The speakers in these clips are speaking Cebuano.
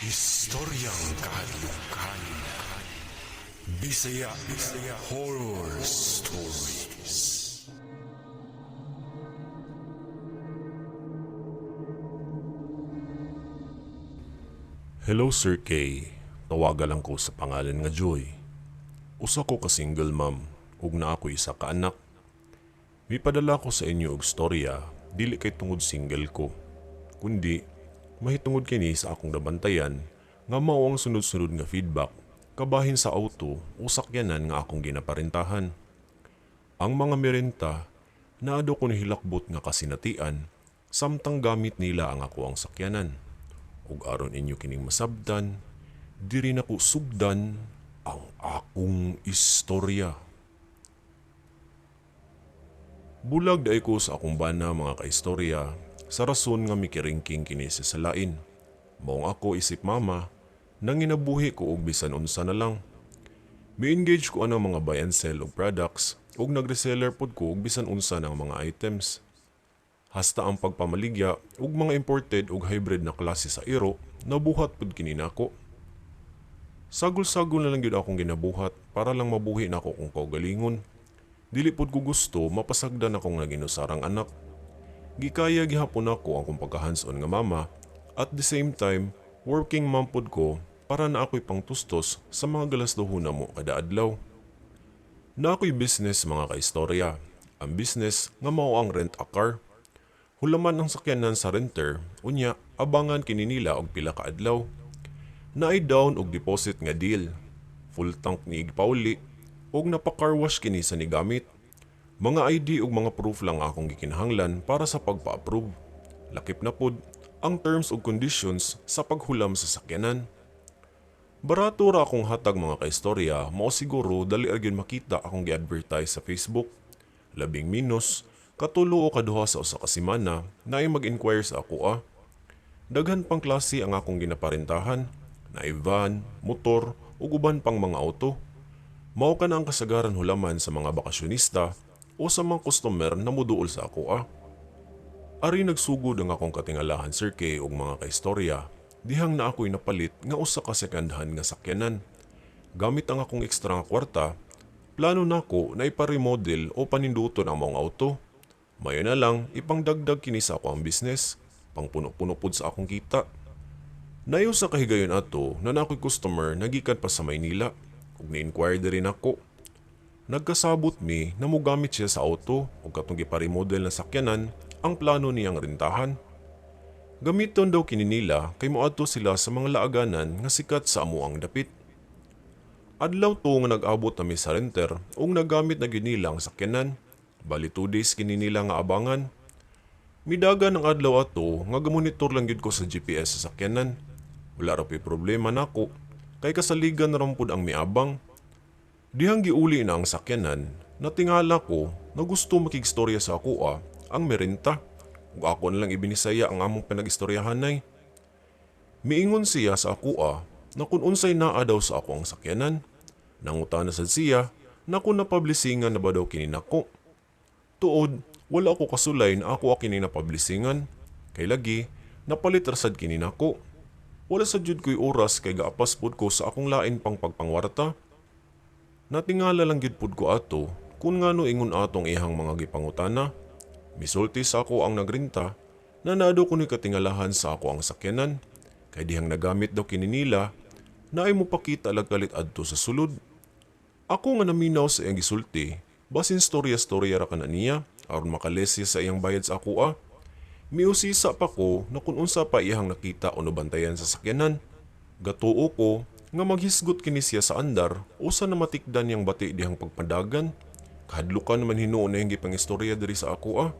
Historyang kahadlukan. Bisaya Bisaya Horror Stories. Hello Sir K. Tawaga lang ko sa pangalan nga Joy. Usa ko ka single mom ug naa ko isa ka anak. Mipadala ko sa inyo og storya dili kay tungod single ko, kundi mahitungod kini sa akong nabantayan nga mao ang sunod-sunod nga feedback kabahin sa auto o sakyanan nga akong ginaparentahan. Ang mga mirenta naa daw ko nihilakbot nga kasinatian samtang gamit nila ang ako ang sakyanan. Ug aron inyo kining masabtan, diri nako sugdan ang akong istorya. Bulag daay ko sa akong bana mga kaistorya sa rason nga mikiringking kini sa salain. Maong ako isip mama, nanginabuhi ko og bisan unsa na lang. Mi-engage ko anang mga buy and sell og products ug nag-reseller pod ko og bisan unsa ng mga items. Hasta ang pagpamaligya og mga imported ug hybrid na klase sa iro, nabuhat pud kini nako. Sagol-sagol na lang gyud akong ginabuhat para lang mabuhi nako kung kaugalingon. Dili pud ko gusto mapasagdan akong naginusarang anak. Gikaya gihapon nako ang akong pagka-hands-on nga mama, at the same time working mom pud ko para na ako'y pangtustos sa mga galasduhon namo kada adlaw. Na ako'y business mga kaistorya. Ang business nga mao ang rent a car. Hulaman ang sakyanan sa renter, unya abangan kini nila og pila ka adlaw. Naay down og deposit nga deal. Full tank ni igpauli og napa-car wash kini sa nigamit. Mga ID og mga proof lang akong gikinahanglan para sa pagpa-approve. Lakip na pod ang terms ug conditions sa paghulam sa sakyanan. Barato ra akong hatag mga kaistorya, mao siguro dali ra gyud makita akong gi-advertise sa Facebook. Labing minus, katulo o kaduha sa usa ka semana naay mag-inquire sa ako ah. Daghan pang klase ang akong ginaparentahan, naay van, motor ug uban pang mga auto. Mao ka na ang kasagaran hulaman sa mga bakasyonista o sa mga customer na muduol sa ako ah. Ari nagsugod ang akong katingalahan Sir K ug mga kaistorya, dihang na ako'y napalit nga usa ka second hand nga sakyanan. Gamit ang akong ekstra nga kwarta, plano nako na ipa-remodel o paninduton ang maong auto. Mayo na lang ipangdagdag kini sa ako ang business, pangpuno-puno pud sa akong kita. Nayo sa kahigayon ato na na ako'y customer na gikan pa sa Maynila ug ni-inquire diri nako. Nagkasabot mi na mogamit siya sa auto ug katong gipa-remodel na sakyanan ang plano niyang rentahan. Gamiton daw kini nila kay moadto sila sa mga laaganan nga sikat sa amuang dapit. Adlaw to nga nag-abot nami sa renter ug nagamit na gyud nila ang sakyanan. Bali 2 days kini nila nga abangan. Midagan ang adlaw ato nga gamonitor lang gyud ko sa GPS sa sakyanan. Wala ra po'y problema nako kay kasaligan na ram pud ang miabang. Dihang giuli na ang sakyanan, natingala ko na gusto makigstorya sa akoa ang merenta. Ug ako na lang ibinisaya ang among pinag-istoryahanay. Miingon siya sa akoa na kung unsay naa daw sa ako ang sakyanan. Nangutana sad siya na kung napablisingan na ba daw kini nako. Tuod, wala ako kasulay na ako kini napablisingan. Kay lagi, napalit ra sad kini nako. Wala sad jud ko'y oras kay gaapas pud ko sa akong lain pang pagpangwarta. Natingala lang gyud pud ko ato kung ngano ingon atong iyang mga gipangutana. Misulti sa ako ang nagrinta na naado ko ni katingalahan sa ako ang sakyanan. Kay dihang nagamit daw kini nila na ay mopakita lag kalit adto sa sulod. Ako nga naminaw sa iyang gisulti, basin storya-storya ra kana niya aron makalesya sa iyang bayad sa akoa. Miusisa pa ko na kung unsa pa iyang nakita o nabantayan sa sakyanan. Gatuo ko nga maghisgot kini siya sa andar o sa namatikdan niyang bati dihang pagpadagan. Kahadlukan naman hinuon na iyang gipangistorya diri sa akoa.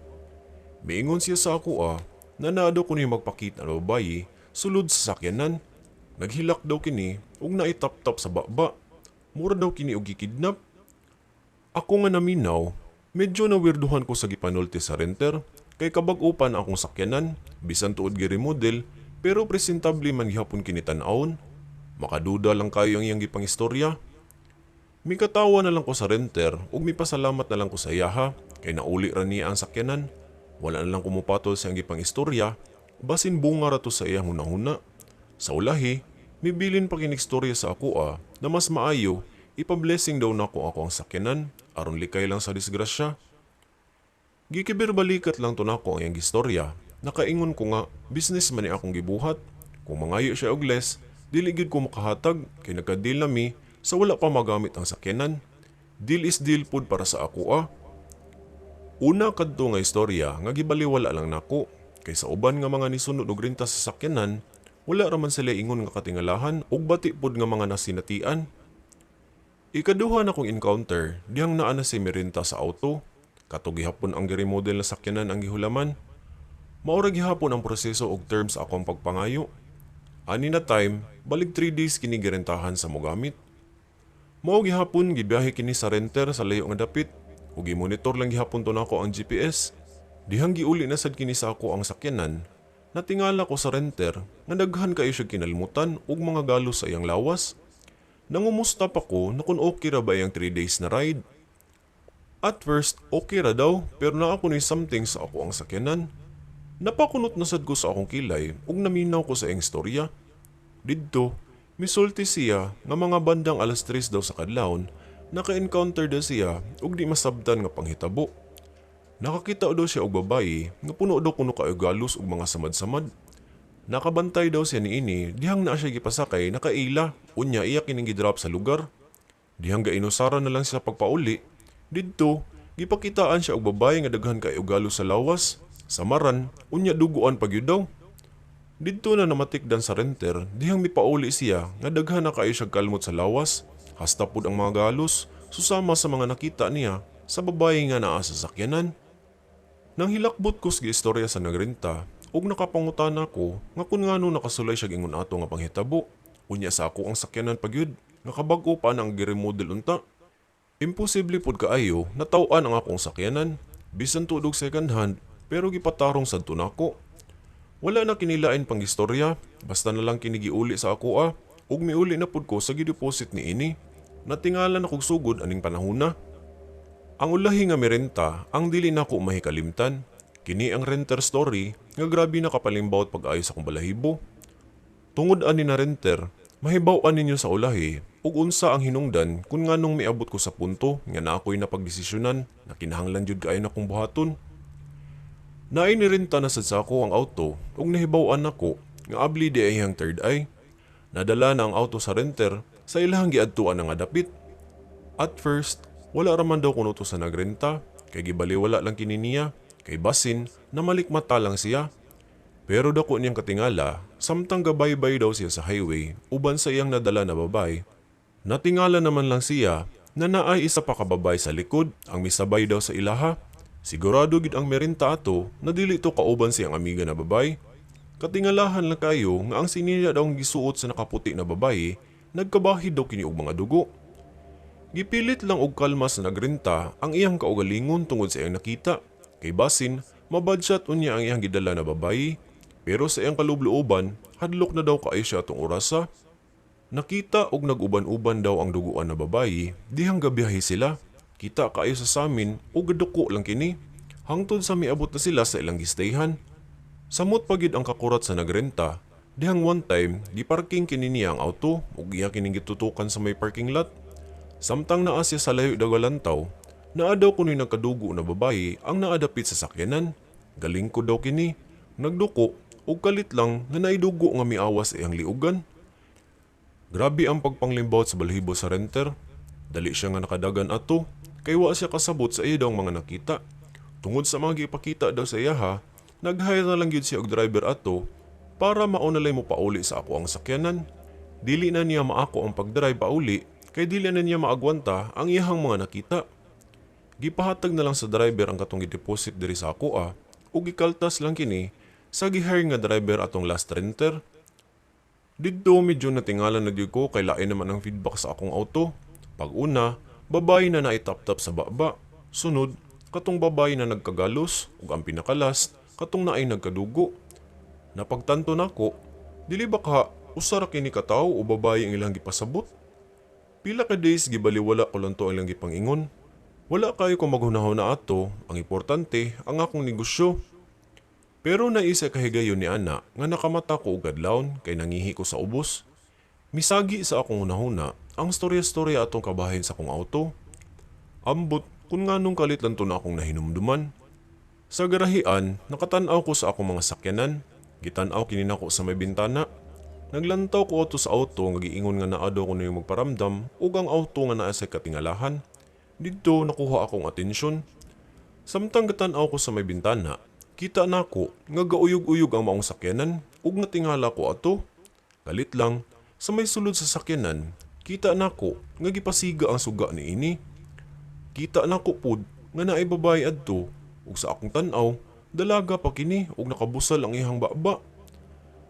Miingon siya sa akoa na naa daw kuno magpakita na babayi sulod sa sakyanan. Naghilak daw kini ug naitap-tap sa baba. Mura daw kini og gikidnap. Ako nga naminaw, medyo nawirduhan ko sa gipanulti sa renter kay kabag-o pa na akong sakyanan, bisan tuod gi-remodel, pero presentable man gihapon kini tan-awon. Makaduda lang kayo ang iyang gipangistorya. Mikatawa na lang ko sa renter ug mipasalamat na lang ko sa iyaha kay nauli ra niya ang sakyanan. Wala na lang ko mopatol sa iyang gipangistorya, basin bunga ra to sa iyang hunahuna. Sa ulahi, Mibilin pa kinig storya sa akoa na mas maayo ipa-blessing daw nako ako ang sakyanan aron likay lang sa disgrasya. Gikibir balikat lang to nako ang iyang gistorya. Nakaingon ko nga business man ni akong gibuhat. Kung mangayo siya og less, dili gyud ko makahatag kay nagka-deal na mi sa wala pa magamit ang sakyanan. Deal is deal pud para sa ako ah. Una kadto nga istorya nga gibaliwala lang nako kay sa uban nga mga nisunod og renta sa sakyanan, wala raman sila ingon nga katingalahan ug bati pud nga mga nasinatian. Ikaduha na kong encounter dihang naa na si mirenta sa auto. Kato gihapon ang giremodel na sakyanan ang gihulaman. Mao ra gihapon ang proseso og terms sa akong pagpangayo. Ani na time, balig 3 days kini girentahan sa mogamit. Mao gihapon gibiyahe kini sa renter sa layo nga dapit ug gimonitor lang gihapon to nako ang GPS. Dihang giuli na sad kini sa ako ang sakyanan, natingala ko sa renter nga daghan kayo siya kinalmutan ug mga galos sa iyang lawas. Nangumusta pa ko na kung okay ra ba iyang 3 days na ride. At first, okay ra daw, pero naa kunoy something sa ako ang sakyanan. Napakunot na sad ko sa akong kilay ug naminaw ko sa iyang istorya. Didto, misulti siya nga mga bandang alas 3 daw sa kadlawon, naka-encounter daw siya ug di masabtan nga panghitabo. Nakakita daw siya og babayi nga puno daw kuno kaayo galos ug mga samad-samad. Nakabantay daw siya niini dihang naa siya gipasakay nakaila, unya iya kining gidrop sa lugar. Dihang gainusara na lang siya pagpauli. Didto, gipakitaan siya og babayi nga daghan kaayo galos sa lawas, samaran, unya duguan pa gyud daw. Didto na namatikdan sa renter dihang mipauli siya nga daghan na kaayo siya kalmot sa lawas, hasta pud ang mga galos, susama sa mga nakita niya sa babayi nga naa sa sakyanan. Nang hilakbot ko sa giistorya sa nagrenta, ug nakapangutana ko nga kun ngano nakasulay siya ingon ato nga panghitabo, unya sa ako ang sakyanan pa gyud, nga kabag-o pa ang giremodel unta. Imposible pud kaayo nataw-an ang akong sakyanan, bisan tuod og second hand, pero gipatarong sad to nako. Wala na kinilain pang istorya, basta na lang kini giuli sa ako ah, ug miuli na pud ko sa gideposit niini. Natingala na kog sugod aning panahona. Ang ulahi nga mirenta ang dili nako mahikalimtan. Kini ang renter story nga grabe na kapalimbawot pag-ayo sa akong balahibo. Tungod ani na renter, mahibaw-an ninyo sa ulahi ug unsa ang hinungdan kung nganong miabot ko sa punto nga naa ko'y napagdesisyonan na kinahanglan jud kaayo nakong buhaton. Naay nirenta na sad sa ako ang auto ug nahibaw-an nako nga abli di ay iyang third eye. Nadala na ang auto sa renter sa ilahang giadtuan nga dapit. At first, wala raman daw kuno to sa nagrenta kay gibaliwala lang kini niya kay basin na malikmata lang siya. Pero dako niyang katingala, samtang gabaybay daw siya sa highway uban sa iyang nadala na babay. Natingala naman lang siya na naay isa pa ka babay sa likod ang misabay daw sa ilaha. Sigurado gid ang merenta ato na dili to kauban siyang amiga na babay. Katingalahan lang kayo nga ang sinila daw ang gisuot sa nakaputi na babaye, nagkabahid daw kini og mga dugo. Gipilit lang og kalma sa nagrenta ang iyang kaugalingon tungod sa iyang nakita. Kay basin, mabadshot unya ang iyang gidala na babaye. Pero sa iyang kalubluoban, hadlok na daw kaayo siya atong orasa. Nakita og nag-uban-uban daw ang duguan na babaye, dihang gabiyahe sila. Kita kaayo sa samin og gaduko lang kini. Hangtod sa miabot na sila sa ilang gistayhan. Samot pa gyud ang kakurat sa nagrenta. Dihang one time, giparking kini niya ang auto ug iya kining gitutukan sa may parking lot. Samtang naa siya sa layo daw galantaw, naa daw kuno'y nagkadugo na babaye ang naadapit sa sakyanan. Galingkod daw kini, nagduko ug kalit lang nga naidugo nga miawas sa iyang liugan. Grabe ang pagpanglimbawot sa balhibo sa renter. Dali siya nga nakadagan ato, kay wa siya kasabot sa iya daw ang mga nakita. Tungod sa mga gipakita daw sa iyaha, nag-hire na lang gyud siya og driver ato para mao na mo pauli sa ako ang sakyanan. Dili na niya maako ang pagdrive pauli kay dili na niya maagwanta ang iyahang mga nakita. Gipahatag na lang sa driver ang katong gideposit diri sa ako ah, ug gikaltas lang kini sa gi-hire nga driver atong last renter. Didto medyo natingala na gyud ko kay lain naman ang feedback sa akong auto. Pag una, babae na naitap-tap sa baba. Sunod, katong babae na nagkagalos ug ang pinaka-last, katong naay nagkadugo. Napagtanto nako, dili ba ka usa ra kini ka tawo o babae ang ilang gipasabot? Pila ka days gibaliwala ko lang to ang ilang gipangingon. Wala kayo kung maghunahon na ato, ang importante ang akong negosyo. Pero naisa kahigayon ni ana nga nakamata ko og adlawon kay nangihi ko sa ubos. Misagi sa akong hunahuna ang storya-storya atong kabahin sa akong auto. Ambot kung nganong kalit lang to na akong nahinumduman. Sa garahian, nakatan-aw ko sa akong mga sakyanan. Gitan-aw kini nako sa may bintana. Naglantaw ko ato sa auto nga giingon nga naa daw kunoy magparamdam ug ang auto nga naa sa katingalahan. Didto nakuha akong atensyon. Samtang gatan-aw ko sa may bintana, kita nako nga gauyog-uyog ang maong sakyanan ug natingala ko ato. Kalit lang, sa may sulod sa sakyanan, kita nako nga gipasiga ang suga niini. Kita nako pud nga naay babae adto ug sa akong tan-aw, dalaga pa kini ug nakabusal ang iyang baba.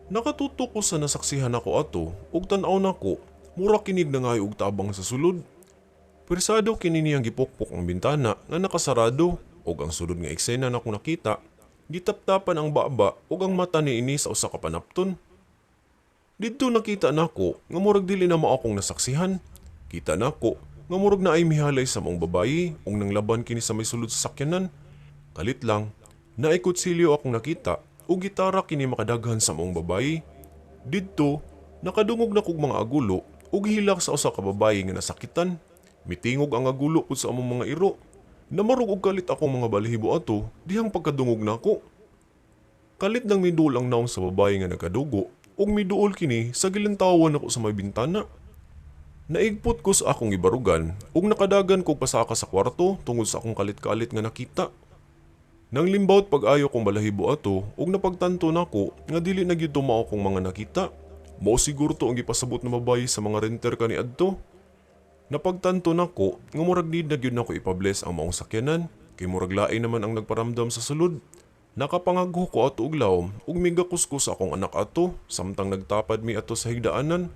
Nakatutok ko sa nasaksihan nako ato ug tan-aw nako, mura kinig nangayo og tabang sa sulod. Persado kini niyang gipukpok ang bintana nga nakasarado ug ang sulod nga eksena na akong nakita, gitaptapan ang baba ug ang mata niini sa usa ka panapton. Didto nakita nako nga murag dili na mao akong nasaksihan. Kita nako nga murag naay mihalay sa maong babayi ug nanglaban kini sa may sulod sa sakyanan. Kalit lang, naay kutsilyo akong nakita ug gitara kini makadaghan sa maong babayi. Didto, nakadungog na kog mga agulo ug hilak sa usa ka babayi nga nasakitan. Mitingog ang agulo pud sa among mga iro. Namarog og kalit akong mga balahibo ato dihang pagkadungog nako. Kalit nang miduol ang nawong sa babayi nga nagkadugo ug miduol kini sa gilantawan nako sa may bintana. Naigpot ko sa akong gibarugan ug nakadagan kog pasaka sa kwarto tungod sa akong kalit-kalit nga nakita. Nang limbawot pag-ayo kong balahibo ato ug napagtanto nako nga dili na gyud mao akong mga nakita. Mao siguro to ang gipasabot na babayi sa mga renter kaniadto. Napagtanto nako nga murag need na gyud nako ipa-bless ang maong sakyanan kay murag lain naman ang nagparamdam sa sulod. Nakapangagho ko ato og lawom ug migakos ko sa akong anak ato samtang nagtapad mi ato sa higdaanan.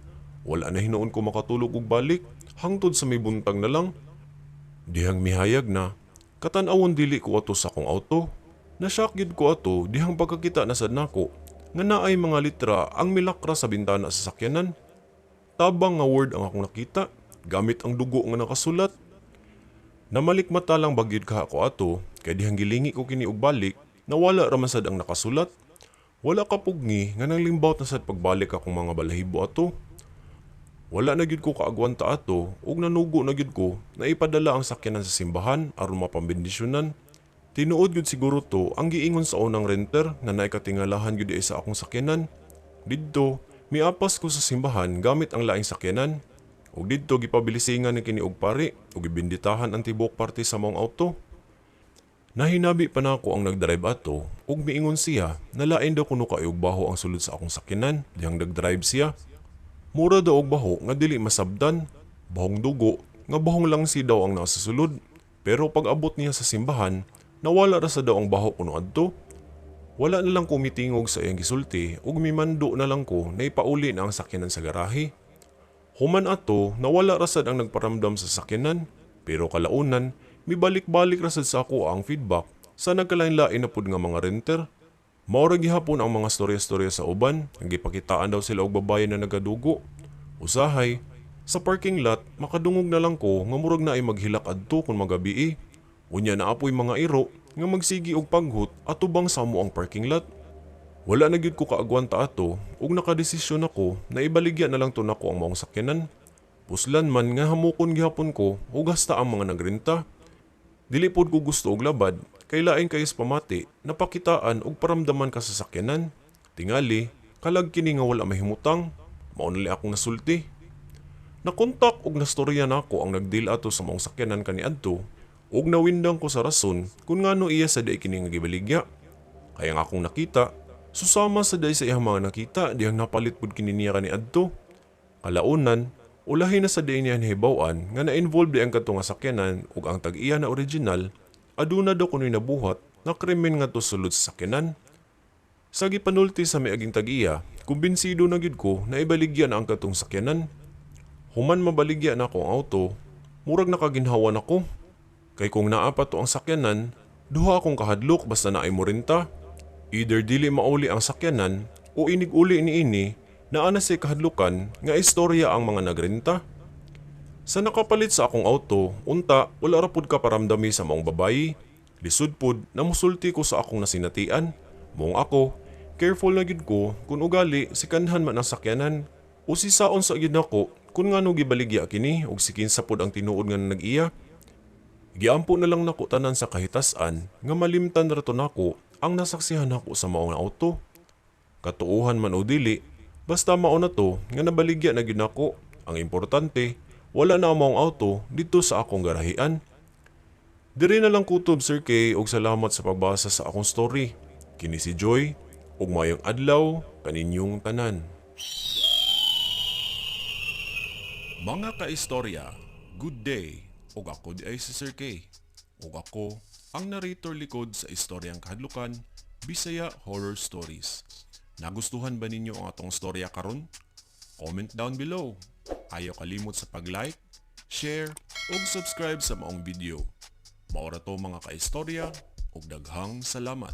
Wala na hinuon ko makatulog og balik hangtod sa may buntag na lang. Dihang mihayag na, katan-awon dili ko ato sa akong auto. Nashock gyud ko ato dihang pagkakita na sad nako nga naay mga litra ang milakra sa bintana sa sakyanan. "Tabang" nga word ang akong nakita gamit ang dugo nga nakasulat. Namalikmata lang bagyod ka ako ato kay dihang gilingi ko kini og balik, nawala ra man sad ang nakasulat. Wala kapugni nga nang limbawt na sad pagbalik akong mga balahibo ato. Wala na gyud ko kaagwanta ato ug nanugo na gyud ko na ipadala ang sakyanan sa simbahan aron mapambendisyonan. Tinuod gyud siguro to ang giingon sa unang renter nga naay katingalahan gyud diay sa akong sakyanan. Didto, miapas ko sa simbahan gamit ang laing sakyanan. Ug didto gipabilisingan ni kini og pari ug gibinditahan ang tibuok parte sa maong auto. Nahinabi pa nako ang nagdrive ato ug miingon siya na lain daw kuno kaayo og baho ang sulod sa akong sakyanan dihang nagdrive siya. Mura daw og baho nga dili masabdan, bahong dugo nga bahong langsi daw ang nasa sulod. Pero pag abot niya sa simbahan, nawala ra sa daw ang baho kuno adto. Wala na lang ko mitingog sa iyang gisulti ug mimando na lang ko na ipauli na ang sakyanan sa garahe. Human ato, nawala ra sad ang nagparamdam sa sakyanan. Pero kalaunan, mibalik-balik ra sad sa ako ang feedback sa nagkalain-lain na pud nga mga renter. Mao ra gihapon ang mga storya-storya sa uban, ang gipakitaan daw sila og babaye na nagadugo. Usahay, sa parking lot, makadungog na lang ko nga murag naay maghilak adto kung magabii. Unya naa poy mga iro nga magsigi og paghut atubang sa amo ang parking lot. Wala na gyud ko kaagwanta ato ug nakadesisyon ako na ibaligya na lang to nako ang maong sakyanan. Puslan man nga hamukon gihapon ko ug hasta ang mga nagrenta. Dili pod ko gusto og labad kay lain kayo sa pamati napakitaan og paramdaman ka sa sakyanan. Tingali, kalag kini nga wala mahimutang. Mao na akong nasulti. Nakontak og nastorya nako ang nagdeal ato sa maong sakyanan kaniadto ug nawindang ko sa rason kung ngano iya sa diay kini nga gibaligya. Kaya nga akong nakita, susama sa diay sa iyang mga nakita dihang napalit pud kini niya kaniadto. Kalaunan, ulahi na sa diay niya nahibaw-an nga na-involve di ang kadto nga sakyanan ug ang tag-iya na original aduna daw kunoy nabuhat na krimen ngadto sulod sa sakyanan. Sa gipanulti sa miaging tag-iya, kumbinsido na gyud ko na ibaligya na ang kadtong sakyanan. Human mabaligya na ako ang auto, murag nakaginhawa nako. Kay kung naa pa to ang sakyanan, duha akong kahadlok basta naay morenta. Either dili mauli ang sakyanan o inig uli niini, naa na say kahadlukan nga istorya ang mga nagrenta. Sa nakapalit sa akong auto, unta wala ra pud ka paramdami sa maong babayi. Lisod pud na musulti ko sa akong nasinatian. Maong ako, careful na gyud ko kung ugali sikanhan man ang sakyanan. Usisaon sa gyud nako kung ngano gibaligya kini ug si kinsa pod ang tinuod nga nag-iya. Giampo na lang nako tanan sa kahitas-an nga malimtan ra to nako ang nasaksihan nako sa maong auto. Katuohan man o dili, basta mao na to nga nabaligya na gyud nako. Ang importante, wala na ang maong auto didto sa akong garahian. Diri na lang kutob, Sir K, ug salamat sa pagbasa sa akong story. Kini si Joy ug maayong adlaw kaninyong tanan. Mga kaistorya, good day. Ug ako diay si Sir K. Ug ako ang narrator likod sa Istoryang Kahadlukan, Bisaya Horror Stories. Nagustuhan ba ninyo ang atong storya karon? Comment down below. Ayaw kalimot sa pag-like, share, ug subscribe sa maong video. Mao ra to, mga kaistorya, ug daghang salamat.